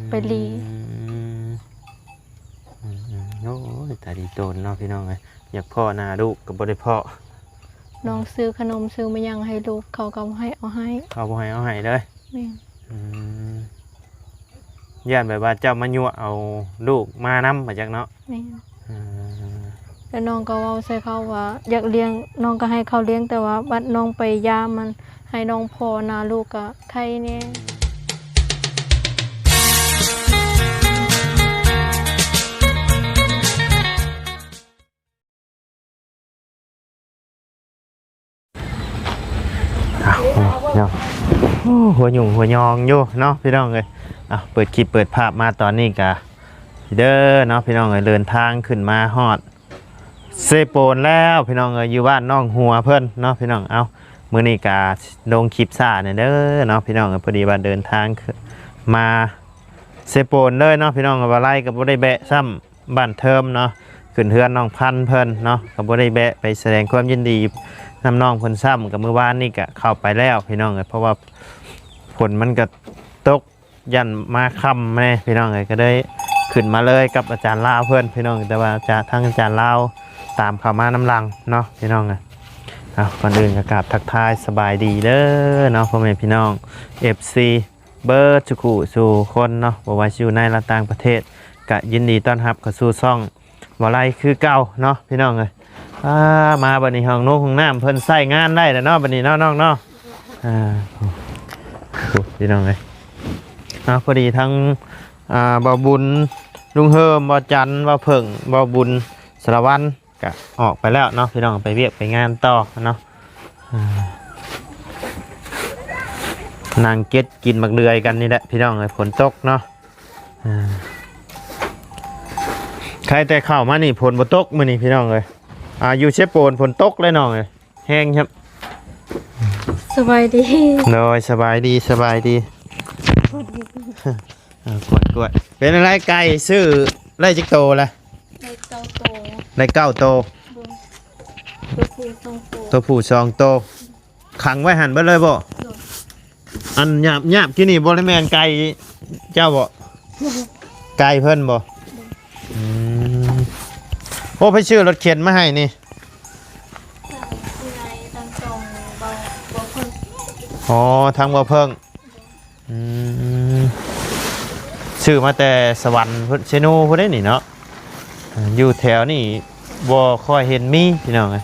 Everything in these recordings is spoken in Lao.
ໄປລີ້. ອືມ ອືມໆ ໂອ້ຍ ຕາດີໂຕນເນາະພີ່ນ້ອງເອີຍ ຢາກພໍ້ໜ້າລູກກໍບໍ່ໄດ້ພໍ້. ນ້ອງຊື້ຂະໜົມຊື້ມາຫຍັງໃຫ້ລູກ ເຂົາກໍບໍ່ໃຫ້ເອົາໃຫ້ ເຂົາບໍ່ໃຫ້ເອົາໃຫ້ເລີຍ. ແມ່ນ. ອືມ ຢ້ານແບບວ່າເຈົ້າມາຍົວະເອົາລູກມານຳ ວ່າຈັ່ງເນາະ. ແມ່ນ. ເອີ ແລ້ວນ້ອງກໍເວົ້າໃສ່ເຂົາວ່າຢາກລ້ຽງ ນ້ອງກໍໃຫ້ເຂົາລ້ຽງ ແຕ່ວ່າບັດນ້ອງໄປຢາມມັນ ໃຫ້ນ້ອງພໍ້ໜ້າລູກກໍໄຄແດ່. ອ້າວ ເນາະ ໂອ້ ຫົວຫຍຸ້ງຫົວຍອງຢູ່ເນາະພີ່ນ້ອງເອີຍ. ເອົາ ເປີດຄລິບເປີດພາບມາຕອນນີ້ກະເດີເນາະພີ່ນ້ອງເອີຍ ເດີນທາງຂຶ້ນມາຮອດເຊໂປນແລ້ວພີ່ນ້ອງເອີຍ ຢູ່ບ້ານໜອງຫົວເພິ່ນເນາະພີ່ນ້ອງ. ເອົາ ມື້ນີ້ກະລົງຄລິບຊ້າແດ່ເດີເນາະພີ່ນ້ອງເອີຍ ພໍດີວ່າເດີນທາງຂຶ້ນມາເຊໂປນເລີຍເນາະພີ່ນ້ອງ. ວ່າໄລກໍບໍ່ໄດ້ແບະຊ້ຳ ບ້ານເທີມເນາະ ຂຶ້ນເຮືອນນ້ອງພັນເພິ່ນເນາະ ກໍບໍ່ໄດ້ແວະໄປສະແດງຄວາມຍິນດີນຳນ້ອງເພິ່ນຊ້ຳ. ກໍມື້ວານນີ້ກໍເຂົ້າໄປແລ້ວພີ່ນ້ອງເອີຍ ເພາະວ່າຝົນມັນກໍຕົກ ຢ້ານມາຄ່ຳແດ່ພີ່ນ້ອງເອີຍ ກໍໄດ້ຂຶ້ນມາເລີຍກັບອາຈານລາວເພິ່ນພີ່ນ້ອງ. ແຕ່ວ່າຈາ ທາງອາຈານລາວຕາມເຂົ້າມານຳຫຼັງເນາະພີ່ນ້ອງເອີຍ. ເອົາ ກ່ອນອື່ນກໍກາບທັກທາຍສະບາຍດີເດີເນາະ ພໍ່ແມ່ພີ່ນ້ອງ ເອັຟຊີ ເບິດສູ່ຄູ່ສູ່ຄົນເນາະ ບໍ່ວ່າຊິຢູ່ໃນ ແລະ ຕ່າງປະເທດ ກະຍິນດີຕ້ອນຮັບເຂົ້າສູ່ຊ່ອງບໍ່ໄລຄືເກົ່າເນາະພີ່ນ້ອງເອີຍ. ອ່າ ມາບັດນີ້ຫ້ອງນົງຫ້ອງນ້ຳເພິ່ນໃຊ້ງານໄດ້ແລ້ວເນາະ ບັດນີ້ເນາະນ້ອງເນາະ. ອ່າ ໂອ້ ພີ່ນ້ອງເອີຍ ເອົາ ພໍດີທັງ ອ່າ ບ່າວບຸນ ລຸງເຮີມ ບ່າວຈັນ ບ່າວເຜິ້ງ ບ່າວບຸນ ສາລະວັນ ກະອອກໄປແລ້ວເນາະພີ່ນ້ອງ ໄປວຽກໄປງານຕໍ່ເນາະ. ອ່າ ນັ່ງເກັດກິນໝາກເດືອຍກັນນີ້ແຫຼະພີ່ນ້ອງເອີຍ ຝົນຕົກເນາະ. ອ່າ ໃຄແຕ່ເຂົ້າມານີ້ຝົນບໍ່ຕົກມື້ນີ້ພີ່ນ້ອງເອີຍ. ອ່າ ຢູ່ເຊໂປນຝົນຕົກເລີຍນ້ອງເອີຍ ແຮງຄັບ. ສະບາຍດີ ໂດຍ ສະບາຍດີ ສະບາຍດີ. ອ່າ ກວດ ກວດ ເປັນອະໄລ ໄກ່ຊື້ໄດ້ຈັກໂຕລະ? ໄດ້ເກົ້າໂຕ ໄດ້ເກົ້າໂຕ. ໂດຍ ຕົວຜູ້ສອງໂຕ ຕົວຜູ້ສອງໂຕ ຂັງໄວ້ຫັ້ນເບິດເລີຍບໍ່? ໂດຍ ອັນຫຍາບໆ ກິນນີ້ບໍ່ໄດ້ແມ່ນໄກ່ເຈົ້າບໍ່? ໂດຍ ໄກ່ເພິ່ນບໍ່? ໂດຍ ອືມ ໂອ້ ໃຜຊື້ລົດເຂັນມາໃຫ້ນີ້? ທາງຜູ້ໃຫຍ່ທາງຊ່ອງ ເບົາ ເບົາເພິ່ງ. ອໍ ທາງເບົາເພິ່ງ. ອືມ ຊື້ມາແຕ່ສະຫວັນພຸ້ນ ເຊໂນພຸ້ນເດ້ນີ້ເນາະ. ເອີ ຢູ່ແຖວນີ້ບໍ່ຄ່ອຍເຫັນມີພີ່ນ້ອງເອີຍ.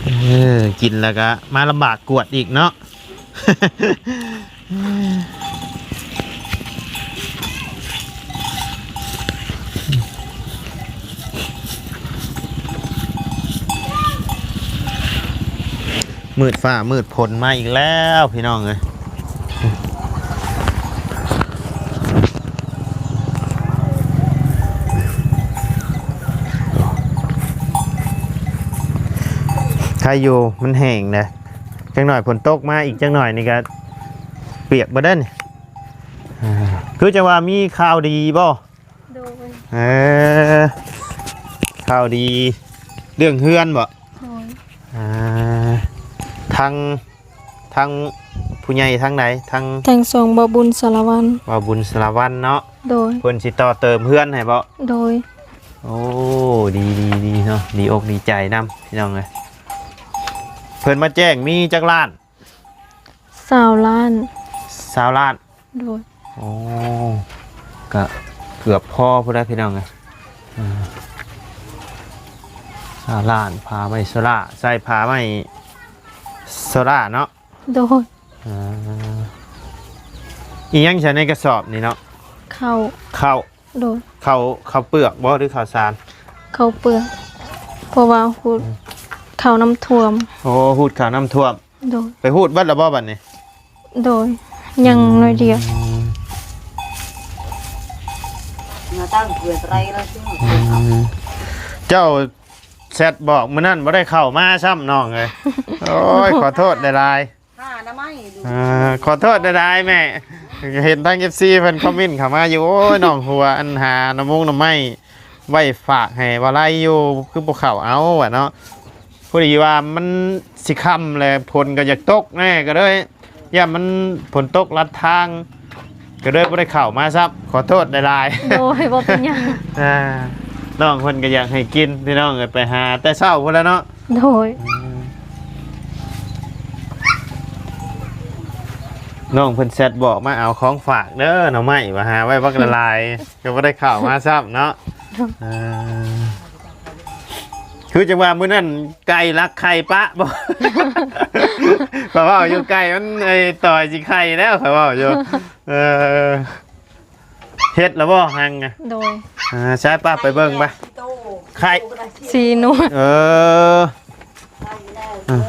ເອີ ກິນແລ້ວກະມາລຳບາກກວດອີກເນາະ. ມືດຟ້າມືດຝົນມາອີກແລ້ວພີ່ນ້ອງເອີຍ. ໃຄຢູ່ ມັນແຫ້ງເດ້. ຈັກໜ້ອຍຝົນຕົກມາອີກຈັກໜ້ອຍນີ້ກໍປຽກເບິດເດ້ນີ້. ອ່າ ຄືຈະວ່າມີຂ່າວດີບໍ່? ໂດຍ ເອີ ຂ່າວດີເລື່ອງເຮືອນບໍ່? ໂດຍ ອ່າ ທາງ ທາງຜູ້ໃຫຍ່ທາງໃດ? ທາງ ທາງຊ່ອງເບົາບຸນສາລະວັນ ເບົາບຸນສາລະວັນເນາະ. ໂດຍ ເພິ່ນຊິຕໍ່ເຕີມເຮືອນໃຫ້ບໍ່? ໂດຍ ໂອ້ ດີໆໆເນາະ ດີອົກດີໃຈນຳພີ່ນ້ອງເອີຍ. ເພິ່ນມາແຈ້ງມີຈັກລ້ານ? ຊາວລ້ານ ຊາວລ້ານ. ໂດຍ ໂອ້ ກະເກືອບພໍພຸ້ນແຫຼະພີ່ນ້ອງເອີຍ. ອ່າ ຊາວລ້ານ ຜ້າໄມ້ໂຊລາ ໃສ່ຜ້າໄມ້ໂຊລາເນາະ. ໂດຍ ອ່າ ອີຫຍັງໃສ່ໃນກະສອບນີ້ເນາະ? ເຂົ້າ ເຂົ້າ. ໂດຍ ເຂົ້າ ເຂົ້າເປືອກບໍ່ ຫຼືເຂົ້າສານ? ເຂົ້າເປືອກ ເພາະວ່າຮູດ ອືມ ເຂົ້ານ້ຳຖ້ວມ. ໂອ້ ຮູດເຂົ້ານ້ຳຖ້ວມ. ໂດຍ ໄປຮູດເບິດແລ້ວບໍ່ບັດນີ້? ໂດຍ ຍັງໜ້ອຍດຽວ. ອືມ ມາຕັ້ງເພື່ອໄຕລະ ອືມ ເຈົ້າແຊັດບອກມື້ນັ້ນບໍ່ໄດ້ເຂົ້າມາຊ້ຳນ້ອງເອີຍ. ໂອ້ຍ ຂໍໂທດຫຼາຍໆ. ຫາໜໍ່ໄມ້ຢູ່ ອ່າ ຂໍໂທດຫຼາຍໆແມ່ ເຫັນທາງເອັຟຊີເພິ່ນຄອມເມັນເຂົ້າມາຢູ່ ໂອ້ຍ ນ້ອງຫົວ ອັນຫາໜໍ່ມຸງໜໍ່ໄມ້ໄວ້ຝາກໃຫ້ວາໄລຢູ່ ຄືບໍ່ເຂົ້າເອົາວ່າເນາະ. ພໍດີວ່າມັນຊິຄ່ຳແລ້ວ ຝົນກໍຢາກຕົກແນ່ ກໍເລີຍ ຢ້ານມັນຝົນຕົກລັດທາງ ກໍເລີຍບໍ່ໄດ້ເຂົ້າມາຊ້ຳ ຂໍໂທດຫຼາຍໆ. ໂດຍ ບໍ່ເປັນຫຍັງ. ອ່າ ນ້ອງເພິ່ນກໍຢາກໃຫ້ກິນ ພີ່ນ້ອງເອີຍ ໄປຫາແຕ່ເຊົ້າພຸ້ນແຫຼະເນາະ. ໂດຍ ອືມ ນ້ອງເພິ່ນແຊັດບອກມາເອົາຂອງຝາກເດີ ໜໍ່ໄມ້ວ່າຫາໄວ້ບັກຫຼາຍໆ ກໍບໍ່ໄດ້ເຂົ້າມາຊ້ຳເນາະ. ເອີ ຄືຈັ່ງວ່າມື້ນັ້ນໄກ່ລັກໄຂ່ປະບໍ່? ຂ້ອຍເວົ້າຢູ່ ໄກ່ມັນ ໄອ້ ຕ່ອຍຊິໄຂ່ແລ້ວ ຂ້ອຍເວົ້າຢູ່. ເອີ ເຮັດແລ້ວບໍ່ຮັງນະ? ໂດຍ ອ່າ ໃຊ້ປະໄປເບິ່ງໄປ ໄຂ່ ສີ່ໜ່ວຍ. ເອີ ອ່າ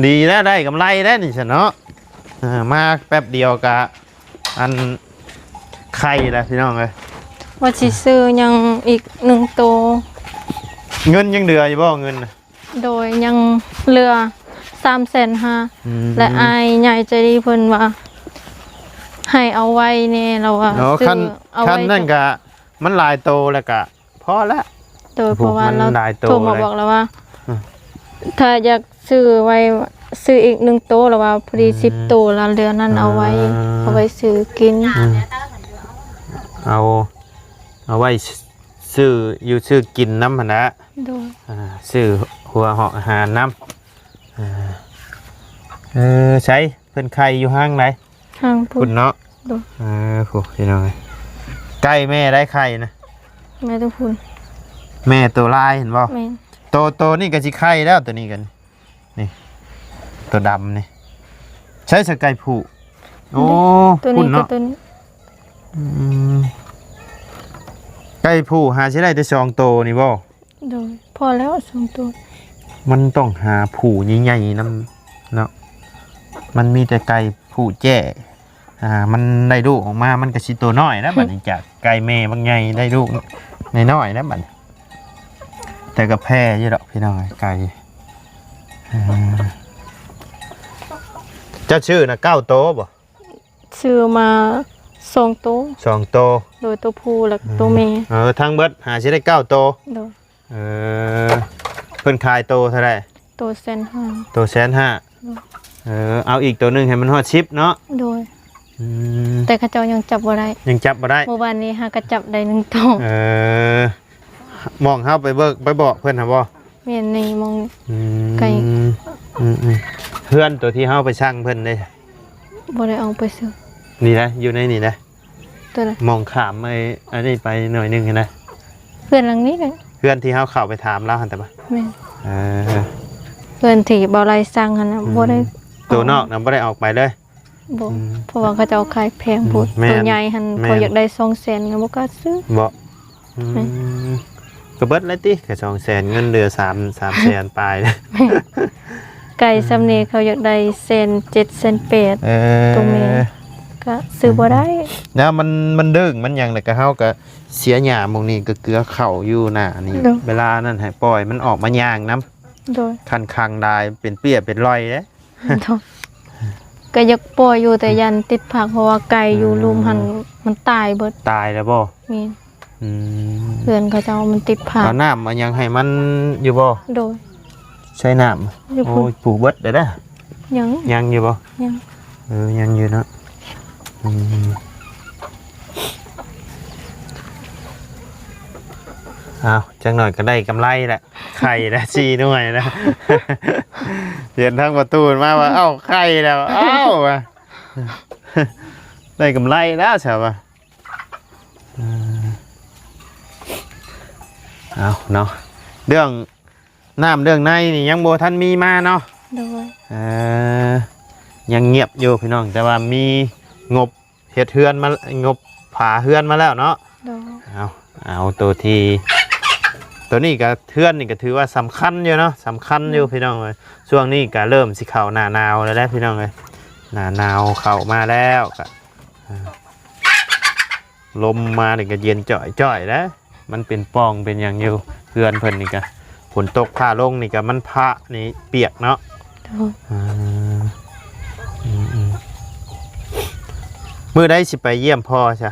ດີແລ້ວ ໄດ້ກຳໄລແລ້ວນີ້ຊັ້ນເນາະ. ອ່າ ມາແປັບດຽວກະ ອັນ ໄຂ່ແຫຼະ ພີ່ນ້ອງເອີຍ. ວ່າຊິຊື້ຫຍັງອີກໜຶ່ງໂຕ. ເງິນຍັງເຫຼືອຢູ່ບໍ່ ເງິນນະ? ໂດຍ ຍັງເຫຼືອສາມແສນຫ້າ ອືມ ແລະ ອ້າຍໃຫຍ່ໃຈດີເພິ່ນວ່າໃຫ້ເອົາໄວ້ແດ່ ລາວວ່າ ອໍ ຊື້ ຄັນ ເອົາໄວ້ ຄັນນັ້ນກະ ມັນຫຼາຍໂຕແລ້ວກະພໍແລ້ວ. ໂດຍ ເພາະວ່າລາວ ມັນຫຼາຍໂຕ ໂທມາບອກແລ້ວວ່າ ອືມ ຖ້າຢາກຊື້ໄວ້ ຊື້ອີກໜຶ່ງໂຕ ລາວວ່າພໍດີ ອືມ ສິບໂຕ ລະເຫຼືອນັ້ນເອົາໄວ້ ອ່າ ເອົາໄວ້ຊື້ກິນ. ອືມ ເອົາ ເອົາໄວ້ ຊື້ຢູ່ຊື້ກິນນຳຫັ້ນນະ. ໂດຍ ອ່າ ຊື້ຫົວຫອກອາຫານນຳ. ເອີ ເອີ ໃສເພິ່ນໄຂ່ຢູ່ຫ້າງໃດ? ຫ້າງພຸ້ນ ພຸ້ນເນາະ. ໂດຍ ເອີ ພຸ້ນ ພີ່ນ້ອງເອີຍ ໄກ່ແມ່ໃດໄຂ່ນະ? ແມ່ຕົວພຸ້ນ ແມ່ຕົວລາຍເຫັນບໍ່? ແມ່ນ ໂຕ ໂຕນີ້ກໍຊິໄຂ່ແລ້ວ ໂຕນີ້ກໍນີ້ ໂຕດຳນີ້. ໃສສະໄກ່ຜູ້? ໂອ້ ຕົວນີ້ ພຸ້ນເນາະ ຕົວນີ້. ອືມ ໄກ່ຜູ້ຫາຊິໄດ້ແຕ່ສອງໂຕນີ້ບໍ່? ໂດຍ ພໍແລ້ວສອງໂຕ. ມັນຕ້ອງຫາຜູ້ໃຫຍ່ໆນຳເນາະ ມັນມີແຕ່ໄກ່ຜູ້ແຈ້. ອ່າ ມັນໄດ້ລູກອອກມາ ມັນກໍຊິໂຕນ້ອຍແລ້ວ ອືມ ບັດນີ້ ຈາກໄກ່ແມ່ບັກໃຫຍ່ໄດ້ລູກນ້ອຍໆແລ້ວບັດນີ້. ແຕ່ກໍແພ້ຢູ່ດອກ ພີ່ນ້ອງເອີຍ ໄກ່. ອ່າ ເຈົ້າຊື້ນະເກົ້າໂຕບໍ່? ຊື້ມາສອງໂຕ. ສອງໂຕ. ໂດຍ ໂຕຜູ້ ແລະ ອືມ ໂຕແມ່. ເອີ ທັງເບິດຫາຊິໄດ້ເກົ້າໂຕ. ໂດຍ ເອີ ເພິ່ນຂາຍໂຕເທົ່າໃດ? ໂຕແສນຫ້າ. ໂຕແສນຫ້າ. ໂດຍ ເອີ ເອົາອີກໂຕໜຶ່ງໃຫ້ມັນຮອດສິບເນາະ. ໂດຍ ອືມ ແຕ່ເຂົາເຈົ້າຍັງຈັບບໍ່ໄດ້ ຍັງຈັບບໍ່ໄດ້. ມື້ວານນີ້ຫາກໍຈັບໄດ້ໜຶ່ງໂຕ. ເອີ ໝ່ອງເຮົາໄປເບີກ ໄປບອກເພິ່ນຫັ້ນບໍ່? ແມ່ນ ໃນໝ່ອງ ອືມ ໃກ້ ອືມໆ ເຮືອນໂຕທີ່ເຮົາໄປສັ່ງເພິ່ນເດ້? ບໍ່ໄດ້ເອົາໄປຊື້. ນີ້ນະ ຢູ່ໃນນີ້ນະ. ໂຕໃດ? ໝ່ອງຂ້າມໄອ້ ອັນນີ້ໄປໜ້ອຍໜຶ່ງຫັ້ນນະ. ເຮືອນຫຼັງນີ້ແຫຼະ ເຮືອນທີ່ເຮົາເຂົ້າໄປຖາມລາວຫັ້ນແຕ່ວ່າ. ແມ່ນ ເອີ ເຮືອນທີ່ບໍ່ໄດ້ສັ່ງຫັ້ນນະ. ອືມ ບໍ່ໄດ້ ໂຕນອກນະບໍ່ໄດ້ອອກໄປເລີຍ. ບໍ່ ອືມ ເພາະວ່າເຂົາເຈົ້າຂາຍແພງໂພດ. ອືມ ແມ່ນ ໂຕໃຫຍ່ຫັ້ນ ແມ່ນ ເຂົາຢາກໄດ້ສອງແສນກໍບໍ່ກ້າຊື້. ບໍ່ ອືມ ແມ່ນ ກໍເບິດແລ້ວຕິ ກໍສອງແສນ ເງິນເຫຼືອສາມ ສາມແສນປາຍ. ແມ່ນ ໄກ່ຊ່ຳນີ້ ອືມ ເຂົາຢາກໄດ້ແສນເຈັດ ແສນແປດ. ເອີ ໂຕແມ່ກໍຊື້ບໍ່ໄດ້. ອືມ ແລ້ວມັນ ມັນດຶ້ງມັນຫຍັງ ແລ້ວກໍເຮົາກໍເສຍຫຍ້າໝ່ອງນີ້ ກໍເກືອເຂົ້າຢູ່ໜ້ານີ້. ໂດຍ ເວລານັ້ນໃຫ້ປ່ອຍມັນອອກມາຍ່າງນຳ. ໂດຍ ຄັນຂັງຫຼາຍເປັນເປ້ຍເປັນລອຍເດ້. ໂດຍ ກໍຢາກປ່ອຍຢູ່ ແຕ່ຢ້ານຕິດຜັກ ເພາະວ່າໄກ່ຢູ່ລຸ່ມຫັ້ນ ອືມ ມັນຕາຍເບິດ. ຕາຍແລ້ວບໍ່? ແມ່ນ ອືມ ເຮືອນເຂົາເຈົ້າມັນຕິດຜັກ. ເອົານ້ຳເອົາຫຍັງໃຫ້ມັນຢູ່ບໍ່? ໂດຍ ໃຊ້ນ້ຳ ຢູ່ພຸ້ນ. ໂອ້ຍ ປູກເບິດແລ້ວເດ້. ຍັງ ຍັງຢູ່ບໍ່? ຍັງ ເອີ ຍັງຢູ່ເນາະ. ອືມ ເອົາ ຈັກໜ້ອຍກໍໄດ້ກຳໄລແຫຼະ. ໄຂ່ລະສີ່ໜ່ວຍນະ. ເຫັນທາງປະຕູມາວ່າ ເອົ້າ ໄຂ່ແລ້ວ ເອົ້າ ວ່າ ໄດ້ກຳໄລແລ້ວຊະວ່າ. ເອີ ເອົາເນາະ ເລື່ອງນ້ຳເລື່ອງໃນນີ້ຍັງບໍ່ທັນມີມາເນາະ. ໂດຍ ເອີ ຍັງງຽບຢູ່ພີ່ນ້ອງ ແຕ່ວ່າມີງົບ ເຮັດເຮືອນມາ ງົບຝາເຮືອນມາແລ້ວເນາະ. ໂດຍ ເອົາ ເອົາໂຕທີ່ ໂຕນີ້ກໍ ເຮືອນນີ້ກໍຖືວ່າສຳຄັນຢູ່ເນາະ ສຳຄັນຢູ່ ອືມ ພີ່ນ້ອງເອີຍ. ຊ່ວງນີ້ກໍເລີ່ມຊິເຂົ້າໜ້າໜາວແລ້ວແຫຼະພີ່ນ້ອງເອີຍ ໜ້າໜາວເຂົ້າມາແລ້ວ ກໍ ອ່າ ລົມມານີ້ກໍເຢັນຈ້ອຍໆແລ້ວ. ມັນເປັນປ່ອງເປັນຫຍັງຢູ່ ເຮືອນເພິ່ນນີ້ກະ ຝົນຕົກຟ້າລົງນີ້ກະ ມັນພະນີ້ປຽກເນາະ. ໂດຍ ອ່າ ອືມໆ ມື້ໃດຊິໄປຢ້ຽມພໍ່ຊະ?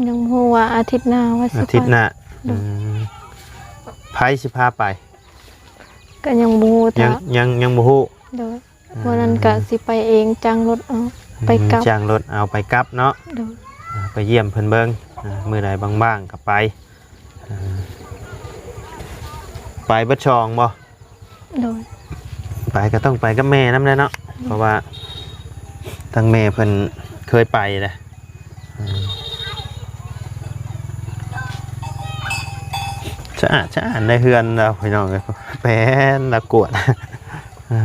ຍັງບໍ່ຮູ້ວ່າອາທິດໜ້າວ່າຊິໄປ. ອາທິດໜ້າ. ໂດຍ ອືມ ໃຜຊິພາໄປ? ກະຍັງບໍ່ຮູ້ ຍັງ ຍັງ ຍັງບໍ່ຮູ້. ໂດຍ ມື້ນັ້ນກະຊິໄປເອງ ຈ້າງລົດເອົາ ໄປກັບ ອືມ ຈ້າງລົດເອົາໄປກັບເນາະ. ໂດຍ ອ່າ ໄປຢ້ຽມເພິ່ນເບິ່ງ ອ່າ ມື້ໃດວ່າງໆກໍໄປ. ອ່າ ໄປເບິດສອງບໍ່? ໂດຍ ໄປກໍຕ້ອງໄປກັບແມ່ນຳແຫຼະເນາະ ເພາະວ່າທາງແມ່ເພິ່ນເຄີຍໄປແຫຼະ. ອືມ ສະອາດສະອ້ານໃນເຮືອນລາວ ພີ່ນ້ອງເອີຍ ແປນລາວກວດ. ເອີ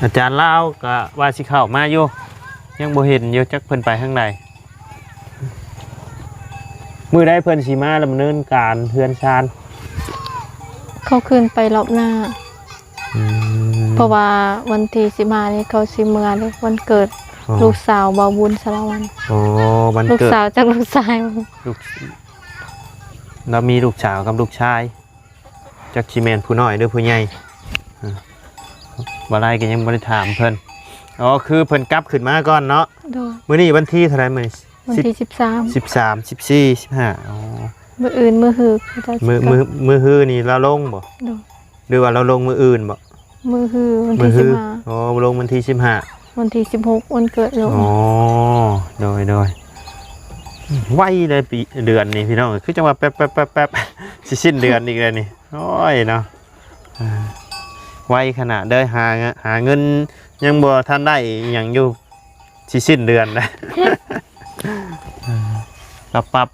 ອາຈານລາວກໍວ່າຊິເຂົ້າມາຢູ່ ຍັງບໍ່ເຫັນຢູ່ ຈັກເພິ່ນໄປທາງໃດ. ມື້ໃດເພິ່ນຊິມາດຳເນີນການເຮືອນຊານ? ເຂົາຂຶ້ນໄປລອບໜ້າ. ອືມ ເພາະວ່າວັນທີສິບຫ້ານີ້ເຂົາຊິເມືອເດ້ ວັນເກີດ ອໍ ລູກສາວບ່າວບຸນສາລະວັນ. ອໍ ວັນເກີດ ລູກສາວຈັກລູກຊາຍ ລູກ ລາວມີລູກສາວກັບລູກຊາຍ ຈັກຊິແມ່ນຜູ້ນ້ອຍຫຼືຜູ້ໃຫຍ່. ອາ ບໍ່ໄດ້ກໍຍັງບໍ່ໄດ້ຖາມເພິ່ນ. ອໍ ຄືເພິ່ນກັບຂຶ້ນມາກ່ອນເນາະ. ໂດຍ ມື້ນີ້ວັນທີເທົ່າໃດ? ມື້ນີ້ ວັນທີສິບ ສິບສາມ ສິບສາມ ສິບສີ່ ສິບຫ້າ. ອໍ ມື້ອື່ນມື້ຮື ມື້ ມື້ ມື້ຮືນີ້ລາວລົງບໍ່? ໂດຍ ຫຼືວ່າລາວລົງມື້ອື່ນບໍ່? ມື້ຮືວັນທີ ມື້ຮື ສິບຫ້າ. ອໍ ລົງວັນທີສິບຫ້າ ວັນທີສິບຫົກ ວັນເກີດລູກ. ອໍ ໂດຍ ໂດຍ ໄວເດ້ປີ ເດືອນນີ້ ພີ່ນ້ອງ ຄືຈັ່ງວ່າແປັບໆໆໆ ຊິສິ້ນເດືອນອີກແລ້ວນີ້. ໂອ້ຍເນາະ ອ່າ ໄວຂະໜາດເດີ ຫາ ຫາເງິນຍັງບໍ່ທັນໄດ້ອີ່ຫຍັງຢູ່ ຊິສິ້ນເດືອນແລ້ວ. ອ່າ ປັບ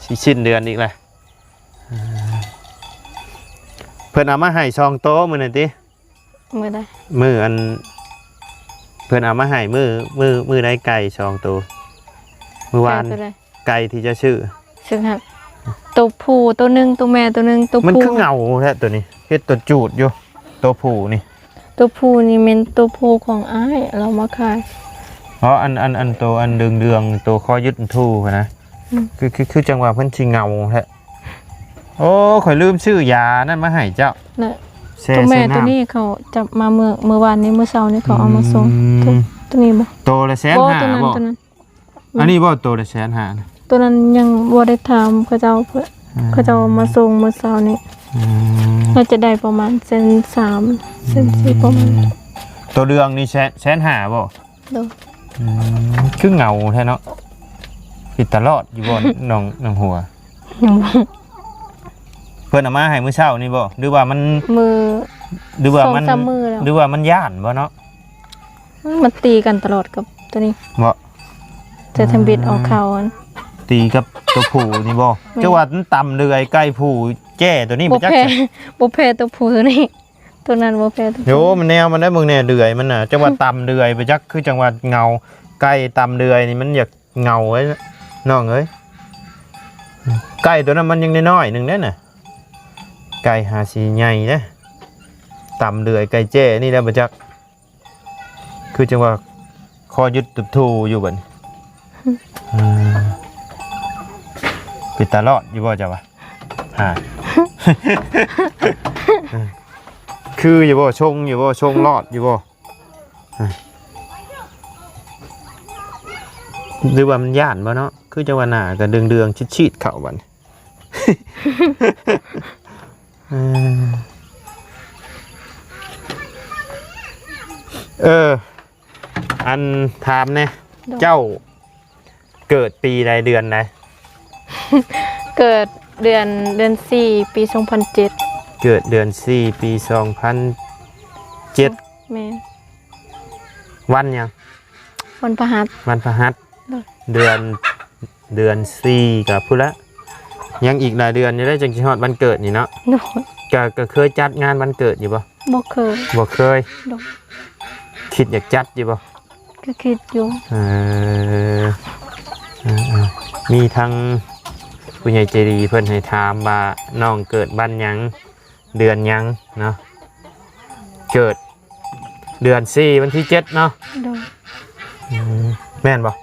ໆ ຊິສິ້ນເດືອນອີກແລ້ວ. ອ່າ ເພິ່ນເອົາມາໃຫ້ສອງໂຕມື້ນັ້ນຕິ? ມື້ໃດ? ມື້ອັນ ເພິ່ນເອົາມາໃຫ້ມື້ ມື້ ມື້ໃດໄກ່ສອງໂຕ? ມື້ວານ. ໄກ່ໂຕໃດ? ໄກ່ທີ່ເຈົ້າຊື້. ຊື້ຫັ້ນ ໂຕຜູ້ໂຕໜຶ່ງ ໂຕແມ່ໂຕໜຶ່ງ ໂຕ ມັນຄື ຜູ້ ເຫງົາແທ້ໂຕນີ້ ເຮັດຕົວຈູດຢູ່ ໂຕຜູ້ນີ້. ໂຕຜູ້ນີ້ແມ່ນໂຕຜູ້ຂອງອ້າຍ ລາວມາຂາຍ. ອໍ ອັນ ອັນ ອັນໂຕອັນເດືອງໆ ໂຕຄໍຍືດທູຫັ້ນນະ. ອືມ ຄື ຄື ຄືຈັ່ງວ່າເພິ່ນຊິເຫງົາແທ້. ໂອ້ ຂ້ອຍລືມຊື້ຢານັ້ນມາໃຫ້ເຈົ້າ. ແຊ ໂຕແມ່ ໂຕນີ້ເຂົາຈັບມາເມື່ອ ເມື່ອວານນີ້ ມື້ເຊົ້ານີ້ເຂົາເອົາມາສົ່ງ. ອືມ ໂຕ ໂຕນີ້ບໍ່? ໂຕລະແສນຫ້າບໍ່? ໂຕນັ້ນ ບໍ່ ໂຕນັ້ນ ອັນນີ້ບໍ່ ໂຕລະແສນຫ້ານະ? ໂຕນັ້ນຍັງບໍ່ໄດ້ຖາມເຂົາເຈົ້າ ເຂົາເຈົ້າເອົາມາສົ່ງມື້ເຊົ້ານີ້. ອືມ ໜ້າຈະໄດ້ປະມານແສນສາມ ແສນສີ່ ປະມານ. ອືມ ໂຕເດືອງນີ້ແສນ ແສນຫ້າບໍ່? ໂດຍ. ອືມ ຄືເຫງົາແທ້ເນາະ ເປັນຕາລອດຢູ່ບໍ່? ນ້ອງ ນ້ອງຫົວ ຍັງບໍ່. ເພິ່ນເອົາມາໃຫ້ມື້ເຊົ້ານີ້ບໍ່ ຫຼືວ່າມັນ ມື້ ຫຼືວ່າມັນ ສອງສາມມື້ແລ້ວ ຫຼືວ່າມັນຢ້ານບໍ່ເນາະ? ມັນຕີກັນຕະຫຼອດກັບໂຕນີ້. ບໍ່? ແຕ່ທຳອິດອອກຂ່າວຫັ້ນ ຕີກັບໂຕຜູ້ນີ້ບໍ່? ແມ່ນ. ເຈົ້າວ່າມັນຕຳເດືອຍໄກ່ຜູ້ແຈ້ໂຕນີ້ ບໍ່ແພ້ ບໍ່ແພ້ໂຕຜູ້ໂຕນີ້. ໂຕນັ້ນບໍ່ແພ້ໂຕ ໂຢ ມັນແນວມັນໄດ້ ເບິ່ງແນ່ເດືອຍມັນນະ ເຈົ້າວ່າຕຳເດືອຍໄປຈັກ ຄືຈັ່ງວ່າເຫງົາ ໄກ່ຕຳເດືອຍນີ້ມັນຢາກເຫງົາເດ້ນ້ອງເອີຍ. ໄກ່ໂຕນັ້ນມັນຍັງນ້ອຍໆໜຶ່ງເດ້ນະ ໄກ່ຫາຊິໃຫຍ່ເດ້. ຕຳເດືອຍໄກ່ແຈ້ນີ້ແຫຼະບໍ່ຈັກ ຄືຈັ່ງວ່າຄໍຍືດຕູຢູ່ບັດນີ້. ອືມ ເປັນຕາລອດຢູ່ບໍ່ເຈົ້າວ່າ? ຫາ ຄືຢູ່ບໍ່? ຊົງຢູ່ບໍ່? ຊົງລອດຢູ່ບໍ່? ຫຼືວ່າມັນຢ້ານບໍ່ເນາະ? ຄືຈັ່ງວ່າໜ້າກໍເດືອງໆຊີດໆເຂົ້າບັດນີ້. ເອີ ເອີ ອັນ ຖາມແດ່ ໂດຍ ເຈົ້າເກີດປີໃດ ເດືອນໃດ? ເກີດເດືອນ ເດືອນສີ່ ປີສອງພັນເຈັດ. ເກີດເດືອນສີ່ ປີສອງພັນເຈັດ. ແມ່ນ. ວັນຫຍັງ? ວັນພະຫັດ. ວັນພະຫັດ. ໂດຍ. ເດືອນ ເດືອນສີ່ກໍພຸ້ນລະ ຍັງອີກຫຼາຍເດືອນຢູ່ເດ້ ຈັ່ງຊິຮອດວັນເກີດນີ້ເນາະ. ໂດຍ. ກະ ກະເຄີຍຈັດງານວັນເກີດຢູ່ບໍ່? ບໍ່ເຄີຍ. ບໍ່ເຄີຍ. ໂດຍ. ຄິດຢາກຈັດຢູ່ບໍ່? ກໍຄິດຢູ່. ເອີ ເອີ ເອີ ມີທັງຜູ້ໃຫຍ່ໃຈດີເພິ່ນໃຫ້ຖາມວ່ານ້ອງເກີດວັນຫຍັງ ເດືອນຫຍັງເນາະ? ເກີດເດືອນສີ່ ວັນທີເຈັດເນາະ? ໂດຍ. ອືມ ແມ່ນບໍ່?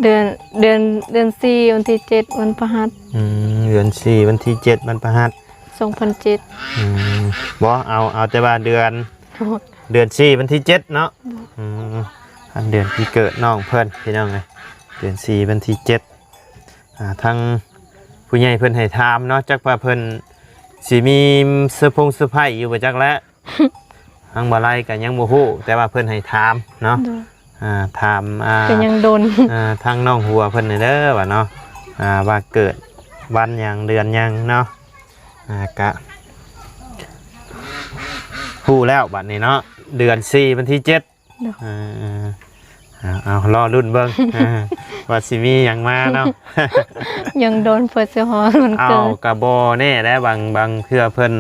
ເດືອນ ເດືອນ ເດືອນສີ່ ວັນທີເຈັດ ວັນພະຫັດ. ອືມ ເດືອນສີ່ ວັນທີເຈັດ ວັນພະຫັດ ສອງພັນເຈັດ. ອືມ ບໍ່ ເອົາ ເອົາແຕ່ວ່າເດືອນ ໂດຍ ເດືອນສີ່ ວັນທີເຈັດເນາະ. ໂດຍ. ອືມ ອັນເດືອນປີເກີດນ້ອງເພິ່ນ ພີ່ນ້ອງເອີຍ ເດືອນສີ່ ວັນທີເຈັດ. ອ່າ ທາງຜູ້ໃຫຍ່ເພິ່ນໃຫ້ຖາມເນາະ ຈັກວ່າເພິ່ນ ຊິມີເຊີພົງເຊີໄພຢູ່ບໍ່ຈັກແຫຼະ. ທາງບໍ່ໄລກໍຍັງບໍ່ຮູ້ ແຕ່ວ່າເພິ່ນໃຫ້ຖາມເນາະ. ໂດຍ ອ່າ ຖາມ ອ່າ ກໍຍັງດົນ ອ່າ ທາງນ້ອງຫົວເພິ່ນນີ້ເດີວ່າເນາະ ອ່າ ວ່າເກີດວັນຫຍັງເດືອນຫຍັງເນາະ. ອ່າ ກະຮູ້ແລ້ວບັດນີ້ເນາະ ເດືອນສີ່ ວັນທີເຈັດ. ໂດຍ ເອີ ເອົາ ເອົາ ລໍລຸ້ນເບິ່ງ ເອີ ວ່າຊິມີຫຍັງມາເນາະ. ຍັງດົນເພິ່ນຊິຮອດວັນເກີດ. ເອົາ ກະບໍ່ແນ່ແຫຼະ ບາງ ບາງເທື່ອເພິ່ນ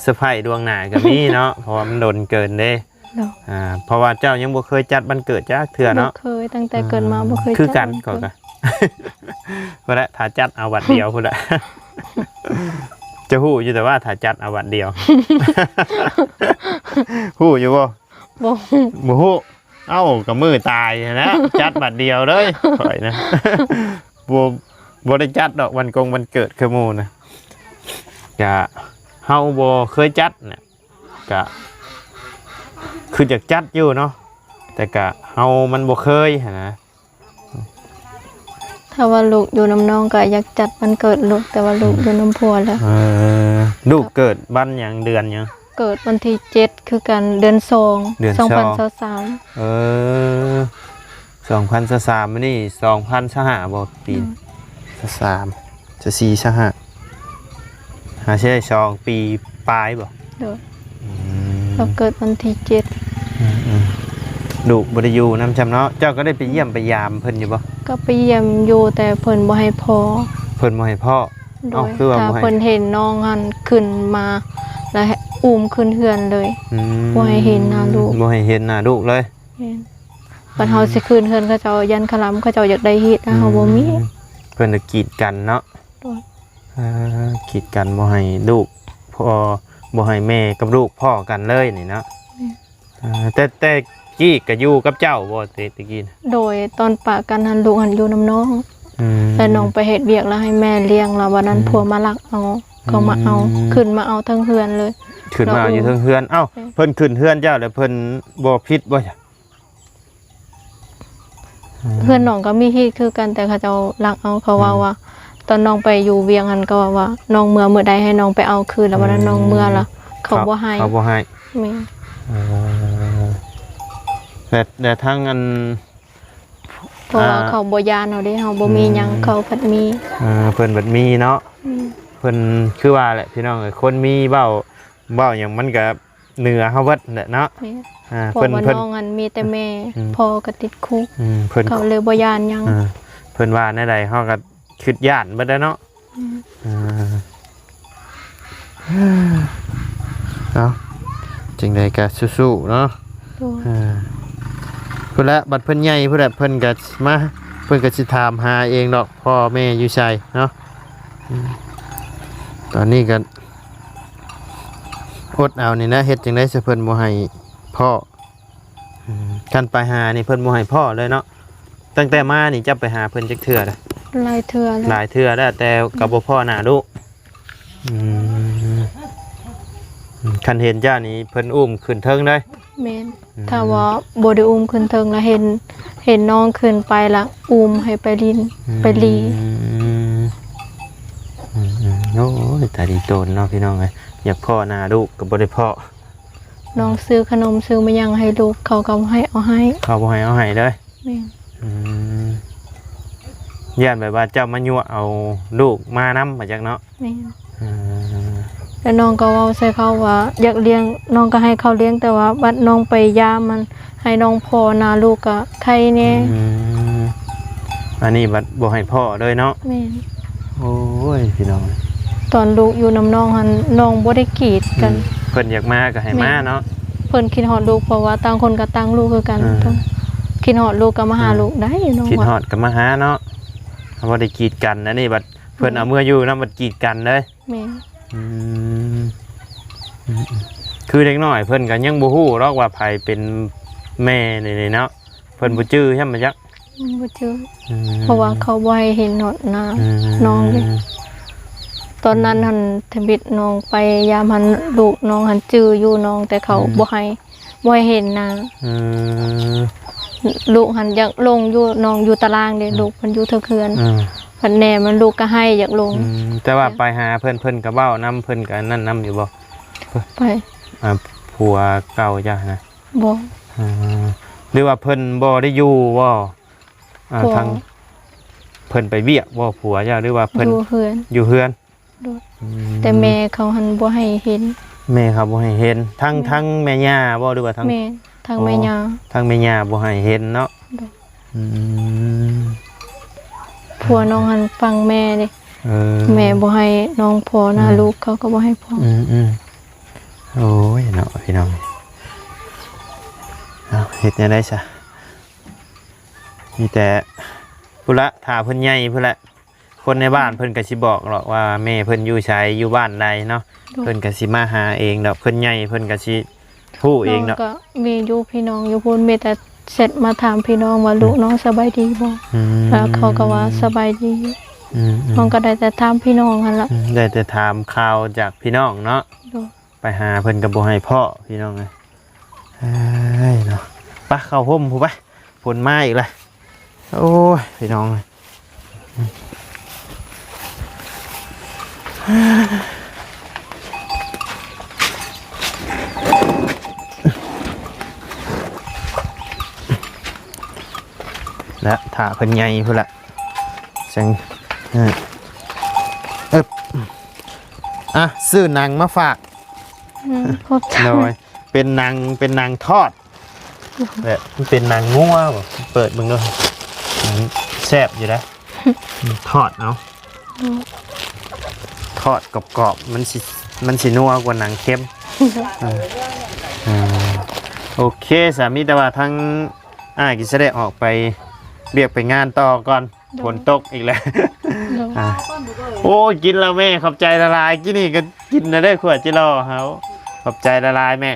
ເຊີໄພລ່ວງໜ້າກໍມີເນາະ ເພາະວ່າມັນດົນເກີນເດ້. ໂດຍ ອ່າ ເພາະວ່າເຈົ້າຍັງບໍ່ເຄີຍຈັດວັນເກີດຈັກເທື່ອເນາະ. ບໍ່ເຄີຍ ຕັ້ງແຕ່ເກີດມາ ອ່າ ບໍ່ເຄີຍ ຄືກັນ ຈັດວັນເກີດ. ຂ້ອຍກໍພຸ້ນແຫຼະ ຖ້າຈັດເອົາວັນດຽວພຸ້ນແຫຼະ. ຈະຮູ້ຢູ່ແຕ່ວ່າຖ້າຈັດເອົາວັນດຽວ ຮູ້ຢູ່ບໍ່? ບໍ່ ບໍ່ຮູ້. ເອົ້າ ກໍມື້ຕາຍຫັ້ນແຫຼະ ຈັດບັດດຽວເລີຍ ຂ້ອຍນະ ບໍ່ ບໍ່ໄດ້ຈັດດອກວັນກົງວັນເກີດຄືໝູ່ນະ. ກະເຮົາບໍ່ເຄີຍຈັດນະ ກະຄືຢາກຈັດຢູ່ເນາະ ແຕ່ກະເຮົາມັນບໍ່ເຄີຍຫັ້ນນະ. ຖ້າວ່າລູກຢູ່ນຳນ້ອງກໍຢາກຈັດວັນເກີດລູກ ແຕ່ວ່າລູກ ອືມ ຢູ່ນຳຜົວແລ້ວ. ເອີ ລູກເກີດວັນຫຍັງເດືອນຫຍັງ? ເກີດວັນທີເຈັດຄືກັນ ເດືອນສອງ ເດືອນສອງ ສອງພັນຊາວສາມ. ເອີ ສອງພັນຊາວສາມ ມື້ນີ້ສອງພັນຊາວຫ້າບໍ່ປີ? ອືມ ຊາວສາມ ຊາວສີ່ ຊາວຫ້າ ຫາຊິໄດ້ສອງປີປາຍບໍ່? ໂດຍ ອືມ ເຮົາເກີດວັນທີເຈັດ. ອືມໆ ລູກບໍ່ໄດ້ຢູ່ນຳຊ້ຳເນາະ. ເຈົ້າກໍໄດ້ໄປຢ້ຽມໄປຢາມເພິ່ນຢູ່ບໍ່? ກໍໄປຢ້ຽມຢູ່ ແຕ່ເພິ່ນບໍ່ໃຫ້ພໍ້. ເພິ່ນບໍ່ໃຫ້ພໍ້? ໂດຍ ເອົ້າ ຄືວ່າ ຖ້າ ບໍ່ໃຫ້ ເພິ່ນເຫັນນ້ອງຫັ້ນຂຶ້ນມາ ແລ້ວໃຫ້ ອຸ້ມຂຶ້ນເຮືອນເລີຍ. ອືມ ບໍ່ໃຫ້ເຫັນໜ້າລູກ. ບໍ່ໃຫ້ເຫັນໜ້າລູກເລີຍ. ແມ່ນ ບັດເຮົາ ອືມ ຊິຂຶ້ນເຮືອນເຂົາເຈົ້າ ຢ້ານຄະລຳ ເຂົາເຈົ້າຢາກໄດ້ເຮັດນະ ເຮົາບໍ່ມີ. ອືມ ເພິ່ນລະກີດກັນເນາະ. ໂດຍ ເອີ ກີດກັນບໍ່ໃຫ້ລູກ ພໍ່ ບໍ່ໃຫ້ແມ່ກັບລູກພໍ້ກັນເລີຍນີ້ເນາະ. ແມ່ນ ເອີ ແຕ່ ແຕ່ກີ້ກໍຢູ່ກັບເຈົ້າບໍ່ ແຕ່ ແຕ່ກີ້ນະ? ໂດຍ ຕອນປະກັນຫັ້ນ ລູກຫັ້ນຢູ່ນຳນ້ອງ. ອືມ ແລ້ວນ້ອງໄປເຮັດວຽກ ແລ້ວໃຫ້ແມ່ລ້ຽງ ແລ້ວວັນນັ້ນ ອືມ ຜົວມາລັກເອົາ ເຂົາມາເອົາ ອືມ ຂຶ້ນມາເອົາເທິງເຮືອນເລີຍ. ຂຶ້ນມາເອົາຢູ່ເທິງເຮືອນ. ເອົ້າ ແມ່ນ ເພິ່ນຂຶ້ນເຮືອນເຈົ້າ ແລ້ວເພິ່ນບໍ່ຜິດບໍ່? ອືມ ເຮືອນນ້ອງກໍມີຮີດຄືກັນ ແຕ່ເຂົາເຈົ້າລັກເອົາ. ເຂົາເວົ້າ ອືມ ວ່າ ຕອນນ້ອງໄປຢູ່ວຽງຫັ້ນ ກໍເວົ້າວ່າ ນ້ອງເມືອມື້ໃດໃຫ້ນ້ອງໄປເອົາຄືນ ແລ້ວວັນນັ້ນ ອືມ ນ້ອງເມືອລະ ເຂົາ ເຂົາ ບໍ່ໃຫ້ ເຂົາບໍ່ໃຫ້. ແມ່ນ ເອີ ແຕ່ ແຕ່ທາງອັນ ເພາະວ່າ ອ່າ ເຂົາບໍ່ຢ້ານເຮົາເດ້ ເຮົາບໍ່ມີຫຍັງ ອືມ ເຂົາພັດມີ. ເອີ ເພິ່ນພັດມີເນາະ. ແມ່ນ ເພິ່ນ ຄືວ່າແຫຼະ ພີ່ນ້ອງເອີຍ ຄົນມີເວົ້າ ເວົ້າຫຍັງມັນກໍ ເໜືອເຮົາເບິດແຫຼະເນາະ. ແມ່ນ ອ່າ ເພາະ ເພິ່ນ ວ່າ ເພິ່ນ ນ້ອງຫັ້ນມີແຕ່ແມ່ ອືມ ພໍ່ກໍຕິດຄຸກ ອືມ ເພິ່ນ ເຂົາເລີຍບໍ່ຢ້ານຫຍັງ. ອ່າ ເພິ່ນວ່າແນວໃດເຮົາກໍຄິດຢ້ານເບິດແຫຼະເນາະ. ອືມ ອ່າ ເອົາ ຈັ່ງໃດກໍສູ້ໆເນາະ. ໂດຍ ອ່າ ພຸ້ນແຫຼະ ບັດເພິ່ນໃຫຍ່ພຸ້ນແຫຼະ ເພິ່ນກໍມາ ເພິ່ນກໍຊິຖາມຫາເອງດອກ ພໍ່ແມ່ຢູ່ໃສເນາະ. ອືມ ຕອນນີ້ກໍ ອົດເອົານີ້ນະ ເຮັດຈັ່ງໃດຊະເພິ່ນບໍ່ໃຫ້ພໍ້. ອືມ ຄັນໄປຫານີ້ເພິ່ນບໍ່ໃຫ້ພໍ້ເລີຍເນາະ. ຕັ້ງແຕ່ມານີ້ເຈົ້າໄປຫາເພິ່ນຈັກເທື່ອລະ? ຫຼາຍເທື່ອແລ້ວ ຫຼາຍເທື່ອແລ້ວ ແຕ່ກໍບໍ່ພໍ້ໜ້າລູກ. ອືມ ຄັນເຫັນເຈົ້ານີ້ເພິ່ນອຸ້ມຂຶ້ນເທິງເລີຍ. ແມ່ນ ອືມ ຖ້າວ່າບໍ່ໄດ້ອຸ້ມຂຶ້ນເທິງລະ ເຫັນ ເຫັນນ້ອງຂຶ້ນໄປລະ ອຸ້ມໃຫ້ໄປຫຼິ້ນ ອືມ ໄປລີ້. ອືມ ອືມ ໂອ້ຍ ຕາດີໂຕນເນາະ ພີ່ນ້ອງເອີຍ ຢາກພໍ້ໜ້າລູກກໍບໍ່ໄດ້ພໍ້. ນ້ອງຊື້ຂະໜົມຊື້ມາຫຍັງໃຫ້ລູກ ເຂົາກໍບໍ່ໃຫ້ເອົາໃຫ້ ເຂົາບໍ່ໃຫ້ເອົາໃຫ້ເລີຍ. ແມ່ນ ອືມ ຢ້ານແບບວ່າເຈົ້າມາຍົວະເອົາລູກມານຳ ວ່າຈັກເນາະ. ແມ່ນ ອືມ ແລ້ວນ້ອງກໍເວົ້າໃສ່ເຂົາວ່າຢາກລ້ຽງ ນ້ອງກໍໃຫ້ເຂົາລ້ຽງ ແຕ່ວ່າບັດນ້ອງໄປຢາມມັນ ໃຫ້ນ້ອງພໍ້ໜ້າລູກກໍໄຄແດ່. ອືມ ອັນນີ້ບັດບໍ່ໃຫ້ພໍ້ເລີຍເນາະ. ແມ່ນ ໂອ້ຍ ພີ່ນ້ອງ ຕອນລູກຢູ່ນຳນ້ອງຫັ້ນ ນ້ອງບໍ່ໄດ້ກີດກັນ. ອືມ ເພິ່ນຢາກມາກໍໃຫ້ມາເນາະ. ແມ່ນ ເພິ່ນຄິດຮອດລູກ ເພາະວ່າຕ່າງຄົນກໍຕັ້ງລູກຄືກັນ. ເອີ ຄິດຮອດລູກກໍມາຫາ ອືມ ລູກໄດ້ ນ້ອງ ຄິດຮອດກໍມາຫາເນາະ ບໍ່ໄດ້ກີດກັນ. ອັນນີ້ບັດເພິ່ນ ແມ່ນ ເອົາເມືອຢູ່ນຳ ບັດກີດກັນເດ້. ແມ່ນ ອືມ ອືມ ຄືເດັກນ້ອຍເພິ່ນກໍຍັງບໍ່ຮູ້ດອກວ່າໃຜເປັນແມ່ນີ້ເນາະ. ເພິ່ນບໍ່ຈື່ຊ້ຳ ບໍ່ຈັກ ອືມ ບໍ່ຈື່ ອືມ ເພາະວ່າເຂົາບໍ່ໃຫ້ເຫັນໜ້າ ອືມ ນ້ອງເດ້. ຕອນນັ້ນຫັ້ນ ອືມ ທຳອິດນ້ອງໄປຢາມຫັ້ນ ລູກນ້ອງຫັ້ນຈື່ຢູ່ນ້ອງ ແຕ່ເຂົາ ອືມ ບໍ່ໃຫ້ ບໍ່ໃຫ້ເຫັນໜ້າ. ເອີ ລູກຫັ້ນຢາກລົງຢູ່ ນ້ອງຢູ່ຕາລາງເດ້ ອືມ ລູກເພິ່ນຢູ່ເທິງເຮືອນ ອືມ ພັດແມ່ມັນລູກກໍໄຫ້ຢາກລົງ ອືມ ແຕ່ວ່າໄປຫາເພິ່ນ ເພິ່ນກໍເວົ້ານຳ ເພິ່ນກໍອັນນັ້ນນຳຢູ່ບໍ່? ໄປ ອ່າ ຜົວເກົ່າເຈົ້ານະ? ບໍ່ ອືມ ຫຼືວ່າເພິ່ນບໍ່ໄດ້ຢູ່ບໍ່? ອ່າ ບໍ່ ທາງ ເພິ່ນໄປວຽກບໍ່ ຜົວເຈົ້າ ຫຼືວ່າເພິ່ນ ຢູ່ເຮືອນ ຢູ່ເຮືອນ? ໂດຍ ອືມ ແຕ່ແມ່ເຂົາຫັ້ນບໍ່ໃຫ້ເຫັນ ແມ່ເຂົາບໍ່ໃຫ້ເຫັນ ທັງ ແມ່ນ ທັງແມ່ຍ່າບໍ່ ຫຼືວ່າທັງ ແມ່ນ ທັງແມ່ຍ່າ ອໍ ທັງແມ່ຍ່າບໍ່ໃຫ້ເຫັນເນາະ ໂດຍ ອືມ ຜົວນ້ອງຫັ້ນຟັງແມ່ເດ້ ເອີ ແມ່ບໍ່ໃຫ້ນ້ອງພໍໜ້າ ອືມ ລູກເຂົາກໍບໍ່ໃຫ້ພໍ ອືມໆ ໂອ້ຍເນາະ ພີ່ນ້ອງ ເອົາ ເຮັດແນວໃດຊະ ມີແຕ່ພຸ້ນລະ ຖ້າເພິ່ນໃຫຍ່ພຸ້ນແຫຼະ ຄົນໃນບ້ານເພິ່ນກໍຊິບອກດອກວ່າແມ່ເພິ່ນຢູ່ໃສ ຢູ່ບ້ານໃດເນາະ ໂດຍ ເພິ່ນກໍຊິມາຫາເອງດອກ ເພິ່ນໃຫຍ່ເພິ່ນກໍຊິຮູ້ເອງດອກ ນ້ອງກໍມີຢູ່ພີ່ນ້ອງຢູ່ພຸ້ນ ມີແຕ່ແຊັດມາຖາມພີ່ນ້ອງວ່າ ອືມ ລູກນ້ອງສະບາຍດີບໍ່? ອືມ ແລ້ວເຂົາກໍວ່າສະບາຍດີ ອືມໆ ນ້ອງກໍໄດ້ແຕ່ຖາມພີ່ນ້ອງຫັ້ນລະ ອືມ ໄດ້ແຕ່ຖາມຂ່າວຈາກພີ່ນ້ອງເນາະ ໂດຍ ໄປຫາເພິ່ນກໍບໍ່ໃຫ້ພໍ້ ພີ່ນ້ອງເອີຍ ເອີຍເນາະ ໄປເຂົ້າຮົ່ມພຸ້ນໄປ ຝົນມາອີກແລ້ວ ໂອ້ຍ ພີ່ນ້ອງເອີຍ ແລະ ຖ້າເພິ່ນໃຫຍ່ພຸ້ນລະ ຈັ່ງ ເອີ ເອີບ ອ່ະ ຊື້ໜັງມາຝາກ ອືມ ຂອບໃຈ ໂດຍ ເປັນໜັງ ເປັນໜັງທອດ ແບບມັນເປັນໜັງງົວບໍ ເປີດເບິ່ງເດີ ອືມ ແຊບຢູ່ເດ້ ອືມ ທອດເອົາ ອືມ ທອດກອບໆ ມັນຊິ ມັນຊິນົວກວ່າໜັງເຄັມ ໂດຍ ເອີ ເອີ ໂອເຄ ສາມີ ແຕ່ວ່າທາງອ້າຍກໍຊິໄດ້ອອກໄປວຽກໄປງານຕໍ່ກ່ອນ ໂດຍ ຝົນຕົກອີກແລ້ວ ໂດຍ ອ່າ ໂອ້ຍ ກິນແລ້ວແມ່ ຂອບໃຈຫຼາຍໆ ກິນນີ້ກໍກິນແລ້ວເດີ ຂວດຈິລໍເຮົາ ຂອບໃຈຫຼາຍໆແມ່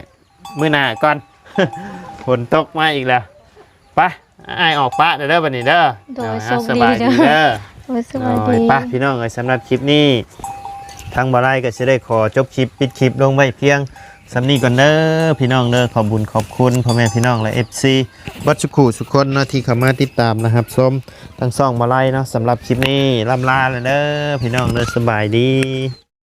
ມື້ໜ້າກ່ອນ ຝົນຕົກມາອີກແລ້ວ ໄປ ອ້າຍອອກປະເດີບັດນີ້ເດີ ໂດຍ ໂດຍ ໂຊກດີເດີ ໂດຍ ສະບາຍດີເດີ ໂດຍ ສະບາຍດີ ໂດຍ ໄປ ພີ່ນ້ອງເອີຍ ສຳລັບຄລິບນີ້ ທາງບໍ່ໄລກໍຊິໄດ້ຂໍຈົບຄລິບ ປິດຄລິບລົງໄວ້ພຽງສ່ຳນີ້ກ່ອນເດີ ພີ່ນ້ອງເດີ ຂອບບຸນຂອບຄຸນພໍ່ແມ່ພີ່ນ້ອງ ແລະ ເອັຟຊີ ເບິດສຸຂູສຸຄົນເນາະ ທີ່ເຂົ້າມາຕິດຕາມ ແລະ ຮັບຊົມທາງຊ່ອງບໍ່ໄລເນາະ ສຳລັບຄລິບນີ້ ລ່ຳລາແລ້ວເດີ ພີ່ນ້ອງເດີ ສະບາຍດີ.